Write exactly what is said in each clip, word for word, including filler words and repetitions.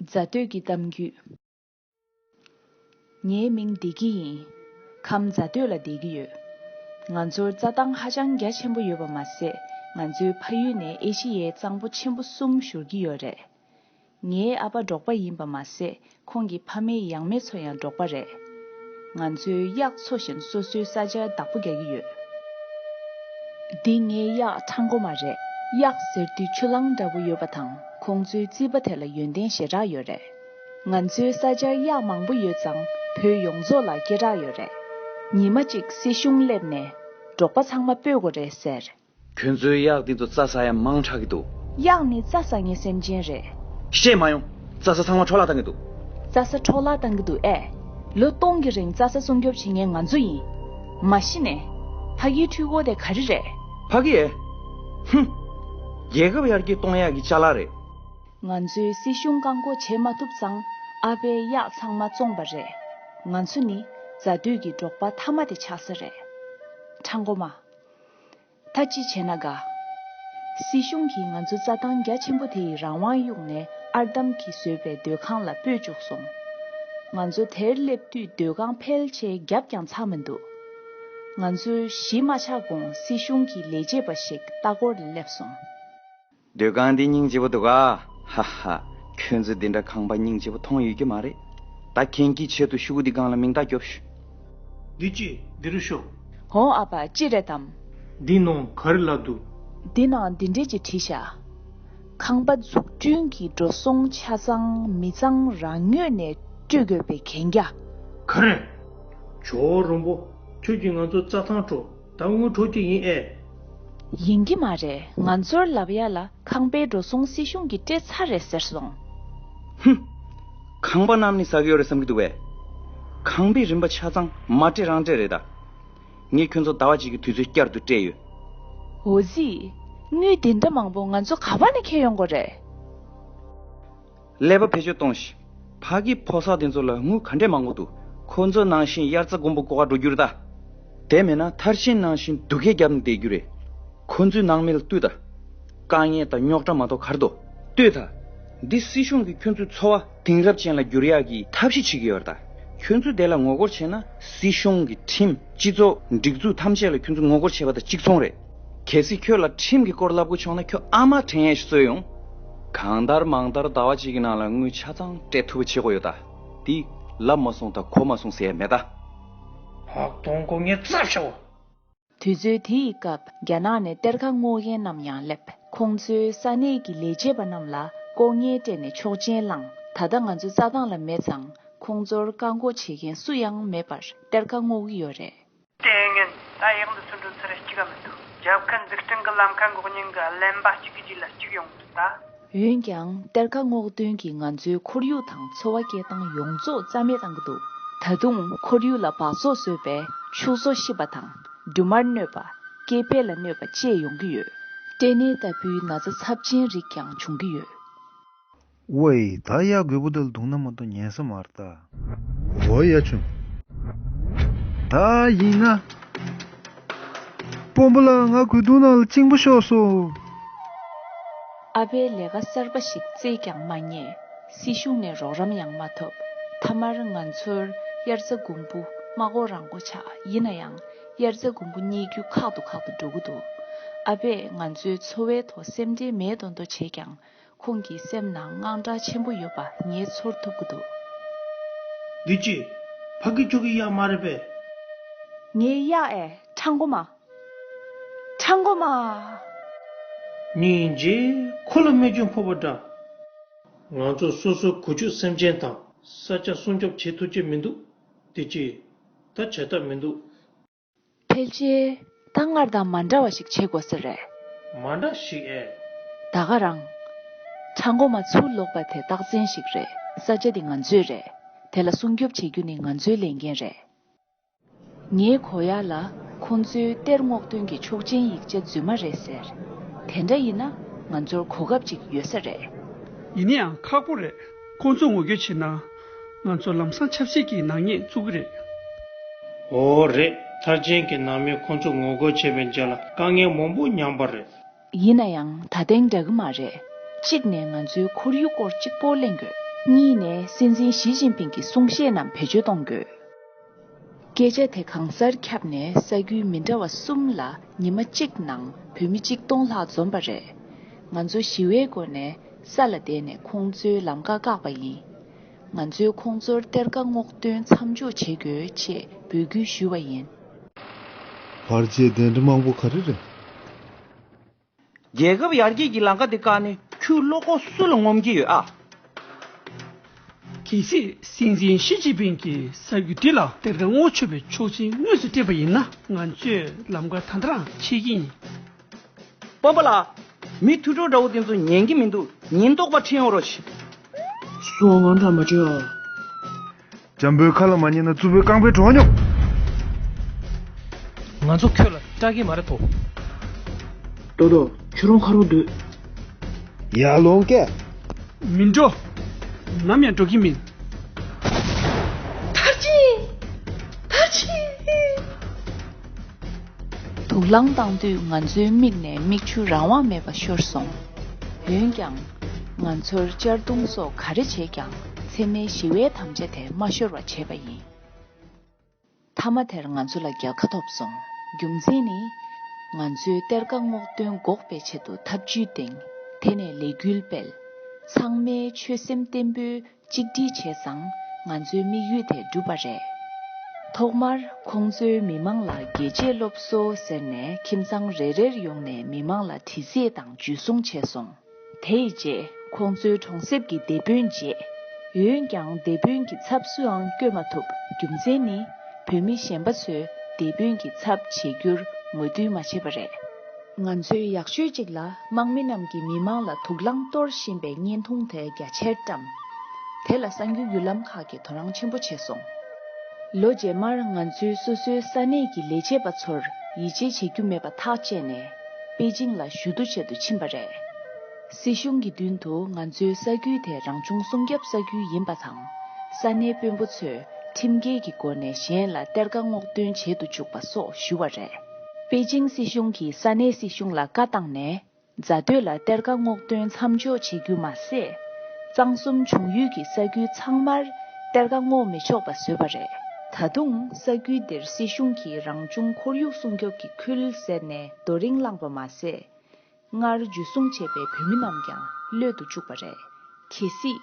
རྫ་སྟོད་ཀྱི་གཏམ་རྒྱུད། ངའི་མིང་བདེ་སྐྱིད་ཡིན། ཁམས་རྫ་སྟོད་ལ་བསྡད་ཀྱི་ཡོད། ང་ཚོར་རྩྭ་ཐང་ཧ་ཅང་རྒྱ་ཆེན་པོ་ཡོད་པ་མ་ཟད། ང་ཚོའི་ཕ་ཡུལ་ནས་ཨེ་ཤི་ཡའི་གཙང་པོ་ཆེན་པོ་གསུམ་བཞུར་གྱི་ཡོད་རེད། ངའི་ཨ་ཕ་འབྲོག་པ་ཡིན་པ་མ་ཟད། ཁོང་གི་ཕ་མེས་ཡང་མེས་ཚོ་ཡང་འབྲོག་པ་རེད། ང་ཚོས་གཡག་འཚོ་བཞིན་སོ་སོའི་ས་ཆར་བདག་པོ་རྒྱག་གི་ཡོད། འདི་ངའི་གཡག་ཁྲང་ཀོ་མ་རེད། གཡག་ཟེར་དུས་ཆུ་གླང་འདྲ་པོ་ཡོད་པ་དང་། ཁོང་ཚོའི་རྩིས་པ་དེ་ལ་ཡོན་ཏན་ཞེ་དྲག་ཡོད་རེད། ང་ཚོའི་ས་ཆར་གཡག་མང་པོ་ཡོད་ཙང་། བོད་ཡོངས་རྫོགས་ལ་སྐད་གྲགས་ཡོད་རེད། ཉི་མ་གཅིག་སྲིད་གཞུང་སླེབས་ནས། འབྲོག་པ་ཚང་མ་སྤོ་དགོས་རེད་ཟེར། ཁྱོད་ཚོའི་གཡག་འདི་ཚོ་རྩྭ་ཟ་ཡ་མང་དྲགས་ཀྱི་འདུག། གཡག་ནི་རྩྭ་ཟ་མཁན་སེམས་ཅན་རེད། བཤད་མ་ཡོང་། རྩྭ་ས་ཚང་མ་འཕྲོ་བརླག་བཏང་གི་འདུག། རྩྭ་ས་འཕྲོ་བརླག་བཏང་གི་འདུག་ཨེ། ལོ་སྟོང་གི་རིང་རྩྭ་ས་སྲུང་སྐྱོབ་བྱེད་མཁན་ང་ཚོ་ཡིན། མ་གཞི་ནས། ཕ་གིའི་འཕྲུལ་འཁོར་དེ་ག་རེ་རེད། ཕ་གི་ཨེ། ཧུམ། རྒྱལ་ཁབ་ཡར་རྒྱས་གཏོང་ཡག་གི་ཅ་ལག་རེད། ང་ཚོས་སྲིད་གཞུང་བཀག་འགོག་བྱེད་མ་ཐུབ་ཙང་། ཨ་ཕའི་གཡག་ཚང་མ་བཙོངས་པ་རེད། ང་ཚོ་ནི་རྫ་སྟོད་ཀྱི་འབྲོག་པ་མཐའ་མ་དེ་ཆགས་ས་རེད། ཁྲང་ཀོ་མ། ད་ཅི་བྱས་ན་དགའ། སྲིད་གཞུང་གིས་ང་ཚོ་རྩྭ་ཐང་རྒྱ་ཆེན་པོ་དེ་ཡི་རང་དབང་གཡུགས་ནས། ཨར་འདམ་གྱིས་བཟོས་པའི་སྡོད་ཁང་ལ་སྤོས་བཅུག་སོང་། ང་ཚོ་དེར་སླེབས་དུས་སྡོད་ཁང་ཕལ་ཆེར་བརྒྱབ་ཀྱང་ཚར་མི་འདུག། ང་ཚོའི་གཞིས་མ་ཆགས་གོང་སྲིད་གཞུང་གི་ལས་བྱེད་པ་ཞིག་ལྟ་སྐོར་ལ་སླེབས་སོང་། སྡོད་ཁང་འདི་སྙིང་རྗེ་པོ་འདུག་ག། ཧ་ཧ། ཁྱོད་ཚོས་འདི་འདྲ་ཁང་པ་སྙིང་རྗེ་པོ་མཐོང་ཡོད་ཀྱི་མ་རེད། ད་ཁྱེད་ཀྱིས་ཆེད་དུ་ཤོག་གུ་འདི་སྒང་ལ་མིང་རྟགས་རྒྱོབ་ཤོག། འདི་ཅི། འདི་རུ་ཤོག། ཧོ་ཨ་ཕ། ཅི་རེད་དམ། འདི་ནང་ག་རེ་ལབ་འདུག། འདི་ནང་འདི་འདྲས་ཅིག་བྲིས་ཤག། ཁང་པ་འཛུགས་སྐྲུན་གྱི་འགྲོ་སོང་ཆ་ཚང་མི་ཚང་རང་ངོས་ནས་སྤྲོད་དགོས་པའི་གན་རྒྱ། ག་རེ། ཇོ་བོ་རོང་པོ། ཁྱོད་ཀྱིས་ང་ཚོ་རྩྭ་ཐང་འཕྲོག། ད་དངུལ་འཕྲོག་རྒྱུ་ཡིན་ཨེ། ཡིན་གྱི་མ་རེད། ང་ཚོར་ལབ་ཡ་ལ། ཁང་པའི་འགྲོ་སོང་སྲིད་གཞུང་གིས་སྤྲད་ཚར་རེད་ཟེར་སོང་། ཧུམ། ཁང་པ་རྣམས་ནི་ཟ་གི་ཡོད་རེད་བསམ་གྱི་འདུག་པས། ཁང་པའི་རིན་པ་ཆ་ཚང་མ་སྤྲད་རང་སྤྲད་རེད་ད། ངས་ཁྱོད་ཚོ་ཟླ་བ་གཅིག་གི་དུས་ཚོད་བསྐྱར་དུ་སྤྲད་ཡོད། འོ་ཙི། དངུལ་འདི་འདྲ་མང་པོ་ང་ཚོ་ག་པ་ནས་འཁྱེར་ཡོང་དགོས་རེད། ཀླད་པ་བེད་སྤྱོད་གཏོང་ཞིག། ཕ་གི་ཕོ་གསར་དེ་ཚོ་ལ་དངུལ་ག་འདྲས་མང་པོ་འདུག། ཁོ་ཚོ་ནང་བཞིན་དབྱར་རྩྭ་དགུན་འབུ་བརྐོ་ག་འགྲོ་རྒྱུ་རེད་ད། དེ་མེད་ན་མཐར་ཕྱིན་ནང་བཞིན་སྡུག་སྐད་བརྒྱབ་ནས་བསྡད་རྒྱུ་རེད། ཁོ་ཚོའི་ནང་མི་ལ་ལྟོས་ད། དཀའ་ངལ་དང་རྙོག་དྲ་མ་གཏོགས་ག་རེ་འདུག། ལྟོས་ད། འདི་སྲིད་གཞུང་གིས་ཁྱོད་ཚོའི་འཚོ་བ་དེང་རབས་ཅན་ལ་བསྒྱུར་ཡག་གི་ཐབས་ཤེས་བྱེད་ཀྱི་ཡོད་རེད་ད། ཁྱོད་ཚོས་དེ་ལ་ངོ་རྒོལ་བྱས་ན། སྲིད་གཞུང་གི་ཁྲིམས། སྤྱི་ཚོགས། སྒྲིག་འཛུགས་ཐམས་ཅད་ལ་ཁྱོད་ཚོས་ངོ་རྒོལ་བྱས་པ་དང་གཅིག་མཚུངས་རེད། གལ་སྲིད་ཁྱོད་ལ་ཁྲིམས་ཀྱི་སྐོར་ལབ་དགོས་བྱུང་ན། ཁྱོད་ཨ་མ་དྲན་ཡས་ཤིག་བཟོས་ཡོང་། གང་ལྟར་མང་ལྟར་ཟླ་བ་གཅིག་གི་ནང་ལ་དངུལ་ཆ་ཚང་སྤྲད་ཐུབ་པ་བྱེད་དགོས་ཡོད་ད། དེ་ལབ་མ་སོང་དང་གོ་མ་སོང་ཟེར་ཡས་མེད་ད། ཧོག་གདོང་གོ་ངའི་རྩ་བྱའོ། དུས་ཚོད་དེ་ཡི་སྐབས་རྒྱ་ནག་ནས་གཏེར་ཁ་སྔོག་མཁན་རྣམས་ཡང་སླེབས། ཁོང་ཚོས་ས་གནས་ཀྱི་ལས་བྱེད་པ་རྣམས་ལ་ལྐོག་རྔན་སྤྲད་ནས་ཆོག་མཆན་བླངས། ད་ལྟ་ང་ཚོ་རྩྭ་ཐང་ལ་མེད་ཙང་། ཁོང་ཚོར་བཀག་འགོག་བྱེད་མཁན་སུ་ཡང་མེད་པར་གཏེར་ཁ་སྔོག་གི་ཡོད་རེད། ལྟས་ངན། ད་གཡག་འདི་ཚོ་འགྲོ་ཚུར་གཅིག་ག་མི་འདུག། རྒྱབ་ཁ་འཛུགས་སྐྲུན་གྱི་ལམ་ཁ་འགོག་མཁན་གྱི་གླེན་པ་གཅིག་གི་རྗེས་ལ་གཅིག་ཡོང་གི་འདུག་ད། འོན་ཀྱང་གཏེར་ཁ་སྔོག་དོན་གྱིས་ང་ཚོའི་ཁོར་ཡུག་དང་འཚོ་བ་སྐྱེལ་སྟངས་ཡོངས་རྫོགས་རྩ་མེད་བཏང་གི་འདུག། ད་དུང་ཁོར་ཡུག་ལ་འབག་བཙོག་བཟོས་པས་ཕྱུགས་ཟོག་ཤི་བ་དང་། འབྲུ་མར་གནོད་པ། སྐེད་པ་ལ་གནོད་པ་བཅས་ཡོང་གི་ཡོད། སྐྲན་ནད་ལྟ་བུའི་ན་ཚ་ཚབས་ཆེན་རིགས་ཀྱང་འབྱུང་གི་ཡོད། ཝེ། ད་ཡ་རྒོད་པོ་དེ་ལ་བརྡུངས་ན་མ་གཏོགས་ཉན་ས་མ་རེད་ད། འོ་ཡ་ཆུང་། ད་ཡིན་ན། དཔོན་པོ་ལགས། ང་གོས་ཐུང་ནང་ལ་གཅིན་པ་ཤོར་སོང་། ཨ་ཕས་ལས་ཀ་གསར་པ་ཞིག་བཙལ་ཀྱང་མ་རྙེད། སྲིད་གཞུང་ནས་རོགས་རམ་ཡང་མ་ཐོབ། མཐའ་མར་ང་ཚོར་དབྱར་རྩྭ་དགུན་འབུ་མ་བརྐོ་རང་བརྐོ་ཆགས། ཡིན་ན་ཡང་། དབྱར་རྩྭ་དགུན་འབུ་རྙེད་རྒྱུ་ཁག་ཏུ་ཁག་ཏུ་འགྲོ་གི་འདུག། ཨ་ཕས་ང་ཚོའི་འཚོ་བའི་ཐོག་སེམས་ཁྲལ་མེད་མདོག་མདོག་བྱས་ཀྱང་། ཁོང་གི་སེམས་ནང་དངངས་སྐྲག་ཆེན་པོ་ཡོད་པ་ངས་ཚོར་ཐུབ་ཀྱི་འདུག། འདི་ཅི། ཕ་གི་ཁྱོད་ཀྱི་གཡག་མ་རེད་པས། ངའི་གཡག་ཨེ། ཁྲང་ཀོ་མ། ཁྲང་ཀོ་མ། སྙིང་རྗེ། ཁོ་ལ་རྨས་སྐྱོན་ཕོག་པ་འདྲ། ང་ཚོ་སོ་སོའི་གོ་ཆོད་སེམས་ཅན་དང་ས་ཆ་སྲུང་སྐྱོབ་བྱེད་ཐུབ་ཀྱི་མི་འདུག། དེ་ཅི། ད་བྱེད་ཐབས་མི་འདུག། ཕལ་ཆེར་ད་སྔར་དང་མ་འདྲ་བ་ཞིག་བྱེད་དགོས་ས་རེད། མ་འདྲ་ཞིག་ཨེ། ད་ག་རང་། ཁྲང་ཀོ་མ་ཚུར་ལོག་པ་དེ་རྟགས་མཚན་ཞིག་རེད། ས་ཆ་འདི་ང་ཚོའི་རེད། དེ་ལ་སྲུང་སྐྱོབ་བྱེད་རྒྱུ་ནི་ང་ཚོའི་ལས་འགན་རེད། ངའི་གོ་ཡག་ལ་ཁོང་ཚོའི་གཏེར་སྔོག་དོན་གྱི་ཆོག་མཆན་ཡིག་ཆ་རྫུན་མ་རེད་ཟེར། དེ་འདྲ་ཡིན་ན་ང་ཚོར་གོ་སྐབས་ཅིག་ཡོད་ས་རེད། ཡིན་ན་ཡང་ཁག་པོ་རེད། ཁོང་ཚོ་ངོ་རྒོལ་བྱས་ན། ང་ཚོ་ལམ་སང་ཆབ་སྲིད་ཀྱི་ནག་ཉེས་བཙུགས་ཀྱི་རེད། འོ་རེད། མཐར་ཕྱིན་གྱི་ནང་མི་ཁོང་ཚོ་ངོ་རྒོལ་བྱས་པའི་རྗེས་ལ་དཀའ་ངལ་མང་པོ་མྱངས་པ་རེད། ཡིན་ན་ཡང་ད་ཐེངས་འདྲ་གི་མ་རེད། གཅིག་ནས་ང་ཚོའི་ཁོར་ཡུག་སྐོར་གཅིག་པོ་གླེང་དགོས། གཉིས་ནས་སྲིད་འཛིན་ཞི་ཅིན་ཕིང་གི་གསུང་བཤད་རྣམས་བེད་སྤྱོད་གཏོང་དགོས། སྐད་ཆ་དེ་གང་སར་ཁྱབ་ནས་ས་ཁུལ་མི་འདྲ་བ་གསུམ་ལ་ཉི་མ་གཅིག་ནང་བོད་མི་གཅིག་སྟོང་ལྷག་འཛོམས་པ་རེད། ང་ཚོ་ཞི་བའི་སྒོ་ནས་ས་ལ་བསྡད་ནས་ཁོང་ཚོའི་ལམ་ཀ་བཀག་པ་ཡིན། ང་ཚོས་ཁོང་ཚོར་གཏེར་ཁ་སྔོག་འདོན་མཚམས་འཇོག་བྱེད་དགོས་ཅེས་འབོད་སྐུལ་ཞུས་པ་ཡིན། བར་ཆད་དེ་འདྲ་མང་པོ་ག་རེ་རེད། རྒྱལ་ཁབ་ཡར་རྒྱས་ཀྱི་ལམ་ཁ་དེ་བཀག་ནས་ཁྱོད་བློ་ཁོག་སུ་ལ་ངོམ་གྱི་ཡོད་ཨ། གལ་སྲིད་སྲིད་འཛིན་ཞི་ཅིན་ཕིང་གིས་ས་རྒྱུ་འདི་ལ་གཏེར་ཁ་སྔོག་ཆོག་པའི་ཆོག་མཆན་དངོས་སུ་སྤྲད་པ་ཡིན་ན། ང་ཚོས་ལམ་ཁ་ད་ལྟ་རང་ཕྱེ་གི་ཡིན། སྤོམ་པ་ལགས། མི་ཐུ་ཕྲུག་འདྲ་བོ་དེ་ཚོ་ཉན་གྱི་མི་འདུག་ཉེན་རྟོག་པ་ཁྲིད་ཡོང་རོགས་ཞུ། སོང་ང་འདྲ་མ་བྱེད་ཨ། འཇམ་པོའི་ཁ་ལ་མ་ཉན་ན་རྩུབ་པོའི་རྐང་པའི་གྲོགས་ཉོབ། ང་ཚོ་ཁྱོད་ལ་སྐྲག་གི་མ་རེད་དོ། ཏོ་ཏོ་ཁྱོད་རང་ཁ་རོག་སྡོད། ཡར་ལོངས་ཀྱེ། མི་འགྲོ། ནམ་ཡང་འགྲོ་གི་མིན། ཐར་ཅི། ཐར་ཅི། དུག་རླངས་བཏང་དུས་ང་ཚོའི་མིག་ནས་མིག་ཆུ་རང་དབང་མེད་པར་ཤོར་སོང་། འོན་ཀྱང་། ང་ཚོར་གཅར་རྡུང་སོགས་ག་རེ་བྱས་ཀྱང་འཚེ་མེད་ཞི་བའི་དམ་བཅའ་དེ་མ་ཤོར་བ་བྱས་པ་ཡིན། མཐའ་མ་དེར་ང་ཚོ་ལ་རྒྱལ་ཁ་ཐོབ་སོང་། རྒྱུ་མཚན་ནི། ང་ཚོས་གཏེར་ཁ་སྔོག་འདོན་འགོག་པའི་ཆེད་དུ་ཐབས་ཇུས་བཏིང་། དེ་ནས་ལས་འགུལ་སྤེལ། ཚང་མས་ཆོད་སེམས་བརྟན་པོས་གཅིག་སྒྲིལ་བྱས་ཙང་ང་ཚོའི་དམིགས་ཡུལ་དེ་འགྲུབ་པ་རེད། ཐོག་མར་ཁོང་ཚོའི་མི་མང་ལ་རྒྱལ་གཅེས་སློབ་གསོ་ཟེར་ནས་ཁྱིམ་ཚང་རེ་རེར་ཡོང་ནས་མི་མང་ལ་དྲི་རྩད་དང་འཇུ་བཟུང་བྱས་སོང་། དེ་ཡི་རྗེས་ཁོང་ཚོའི་གྲོང་གསེབ་ཀྱི་སྡེ་དཔོན་བརྗེས། འོན་ཀྱང་སྡེ་དཔོན་གྱི་ཚབ་སུའང་བསྐོས་མ་ཐུབ། རྒྱུ་མཚན་ནི་བོད་མི་གཞན་པ་ཚོས་སྡེ་དཔོན་གྱི་ཚབ་བྱེད་རྒྱུར་མོས་མཐུན་མ་བྱས་པ་རེད། ང་ཚོས་ཡག་ཤོས་གཅིག་ལ་དམག་མི་རྣམས་ཀྱིས་མི་མང་ལ་དུག་རླངས་གཏོར་བཞིན་པའི་བརྙན་ཐུང་དེ་རྒྱ་ཆེར་བཀྲམ། དེ་ལ་གསར་འགྱུར་བརྒྱུད་ལམ་ཁག་གིས་དོ་སྣང་ཆེན་པོ་བྱས་སོང་། ལོ་རྗེས་མར་ང་ཚོས་སོ་སོའི་ས་གནས་ཀྱི་ལས་བྱེད་པ་ཚོར་ཡིད་ཆེས་བྱེད་རྒྱུ་མེད་པ་ཐག་བཅད་ནས་པེ་ཅིང་ལ་ཞུ་གཏུག་བྱེད་དུ་ཕྱིན་པ་རེད། སྲིད་གཞུང་གི་མདུན་དུ་ང་ཚོའི་ས་ཁུལ་དེ་རང་བྱུང་སྲུང་སྐྱོབ་ས་ཁུལ་ཡིན་པ་དང་། ས་གནས་དཔོན་པོ་ཚོས་ཁྲིམས་འགལ་གྱི་སྒོ་ནས་གཞན་ལ་གཏེར་ཁ་སྔོག་འདོན་བྱེད་དུ་བཅུག་པ་སོགས་ཞུ་བ་རེད། པེ་ཅིང་སྲིད་གཞུང་གིས་ས་གནས་སྲིད་གཞུང་ལ་བཀའ་བཏང་ནས། རྫ་སྟོད་ལ་གཏེར་ཁ་སྔོག་འདོན་མཚམས་འཇོག་བྱེད་རྒྱུ་མ་ཟད། གཙང་གསུམ་འབྱུང་ཡུལ་གྱི་ས་ཁུལ་ཚང་མར་གཏེར་ཁ་སྔོག་མི་ཆོག་པ་བཟོས་པ་རེད། ད་དུང་ས་ཁུལ་འདིར་སྲིད་གཞུང་གིས་རང་བྱུང་ཁོར་ཡུག་སྲུང་སྐྱོབ་ཀྱི་ཁུལ་ཟེར་ནས་རྡོ་རིང་བསླངས་པ་མ་ཟད། སྔར་འཇུ་བཟུང་བྱས་པའི་བོད་མི་རྣམས་ཀྱང་གློད་དུ་བཅུག་པ་རེད། གལ་སྲིད།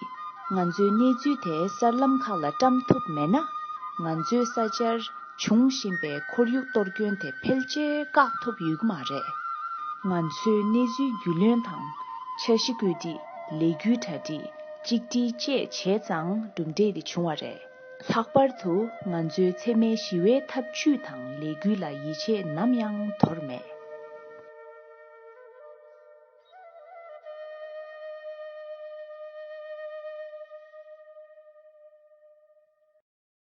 ང་ཚོའི་གནས་ཚུལ་དེ་གསར་ལམ་ཁག་ལ་བཀྲམ་ཐུབ་མེད་ན། ང་ཚོའི་ས་ཆར་འབྱུང་བཞིན་པའི་ཁོར་ཡུག་གཏོར་སྐྱོན་དེ་ཕལ་ཆེར་བཀག་ཐུབ་ཡོད་ཀྱི་མ་རེད། ང་ཚོས་གནས་ཚུལ་རྒྱུས་ལོན་དང་། འཆར་གཞི་བཀོད་སྒྲིག་ལས་འགུལ་གྲ་སྒྲིག་གཅིག་སྒྲིལ་བཅས་བྱས་ཙང་གྲུབ་འབྲས་དེ་བྱུང་བ་རེད། ལྷག་པར་དུ་ང་ཚོའི་འཚེ་མེད་ཞི་བའི་ཐབས་ཇུས་དང་ལས་འགུལ་ལ་ཡིད་ཆེས་ནམ་ཡང་དོར་མེད།